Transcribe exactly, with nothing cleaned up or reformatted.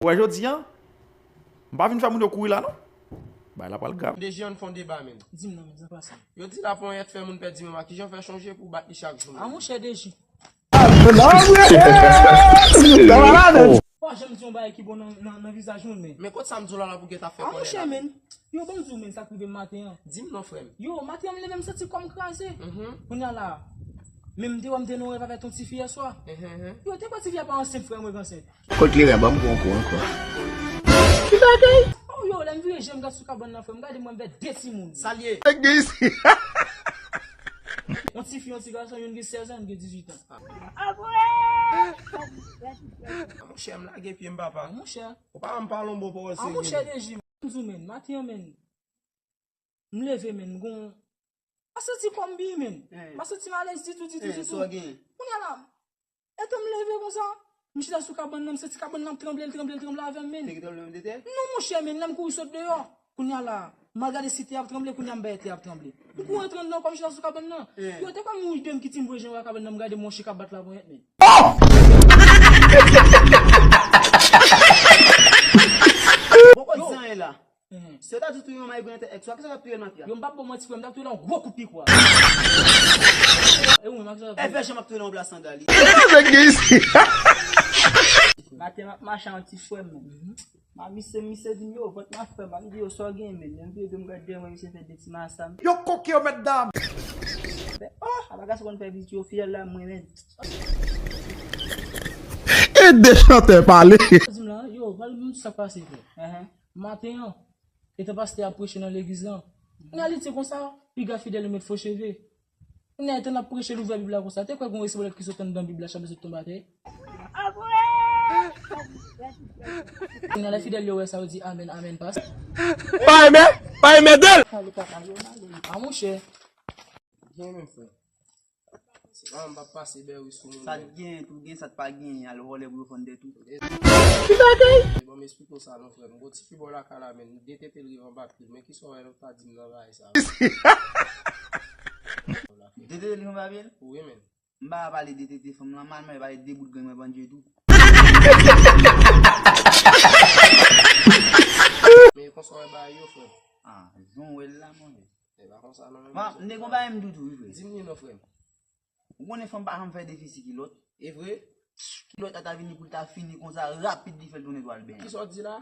Ou wè jodi a, m pa vin fè moun yo kouri la non. Bagay la pral grav. Deji, ann fè yon deba, menn. Di m non, menn, sa pase. Yo di laponyèt fè moun pèdi manman, kijan w fè chonje pou w bat li chak jou, menn? A monchè Deji. Pa janm di yon bagay ki bon nan, nan, nan vizaj moun, menn. Men kot sa m di w la la pou w gentan fè konnen la, menn? Yo, ban m di w, menn, sa k rive m maten an. Di m non, frè m. Yo, maten an, m leve, m santi kò m kraze. Kounye a la, men m te wè m te nan yon rèv avèk yon tifi yèswa. Yo, te kwè tifi a pa ansent, frè m, rèv ansent. Kot kleren, ban m pran kou ankò. Ki bagay? Oh, yo, lè m vire je m gade sou kabann nan, frè m, gade mwen m vè de timoun. Sa l ye? Yon tifi, yon ti gason, youn gen sèz an, youn gen dizuit an. A monchè, m lage pye m, papa. A monchè. Ou pa ban m pale yon bon pawòl serye. A monchè Deji, m di w, menn, maten an, menn. M leve, menn, m gon, m pa santi kò m byen, menn. M pa santi m alèz ditou, ditou, ditou. Kounye a la, etan m leve konsa, m chita sou kabann nan, m santi kabann nan ap tranble, l tranble, l tranble avè m, menn. Te gen tranblemanntè? Non, monchè, menn, lè m kouri sot deyò. Kounye a la, m al gade si tè ap tranble, kounye a m wè tè ap tranble. M kouri antre anndan ankò, m chita sou kabann nan. Yo, te kwè m ide m ki ti m voye jen wè kabann nan, m gade monchè k ap bat laponyèt, menn. Bon, kot zan ye la? Se ta di touye yon mayi grenn tèt èks ou a, kisa w t ap touye l nan pye a? Yo, m p ap ba w manti, frè m, m t ap touye l nan gwo kout pikwa. E ou menm, ak sa w t ap touye? Fè jan m ap touye l nan yon plas sandal. Nèg gen isi. Maten m ap mache ak yon ti frè m, menn. M ap misye, misye di m, yo, vant m ap fè m, m di yo, sa w gen, menn? Lè m vire do m gade dèyè mwen, misye fè de ti masam. Yo koke yo, mèt dam. Oh, apa gason konn fè vizit yo fidèl la, mwen, menn. E de chantè pale. Di m la, yo, pale m sa k pase, frè. Maten an, etan pastè ap preche nan legliz lan, kounye a li di konsa, piga fidèl yo met fo cheve. Kounye a, etan n ap preche, l ouvè Bib la konsa, te kwè gen yon resbolèt ki sot anndan Bib la, chanbe sot tonbe atè. Kounye a, lè fidèl yo wè sa, yo di, amèn, amèn, pastè. Pa renmen, pa renmen de l. A monchè. Byen menm, frè. Se pa m p ap pase bèri sou moun. Sa t gen, tou gen, sa t pa gen, al vòlè pou yo fann dèt ou. Ki bagay? Bon, m esplike w sa non, frè m. Gon tifi bò lakay la, men de tete l rive anba pye l. Men kisa w wè l ta di m nan bagay sa? De tete l rive anba pye l? Wi, men. M pa pale de tete fanm lan, m al pale de bout grenn mwen pandye tou. Men konsa w wè bagay yo, frè m. Ah, jan w wè l la, monchè. E pa konsa non, men. M te gon bagay m di w tou, wi, frè. Di m li non, frè m. Ou konnen fanm pa janm fè defisi kilòt. E vre? Kilòt la ta vini pou l ta fini konsa, rapid li fè l tounen twal benyen. Kisa w di la?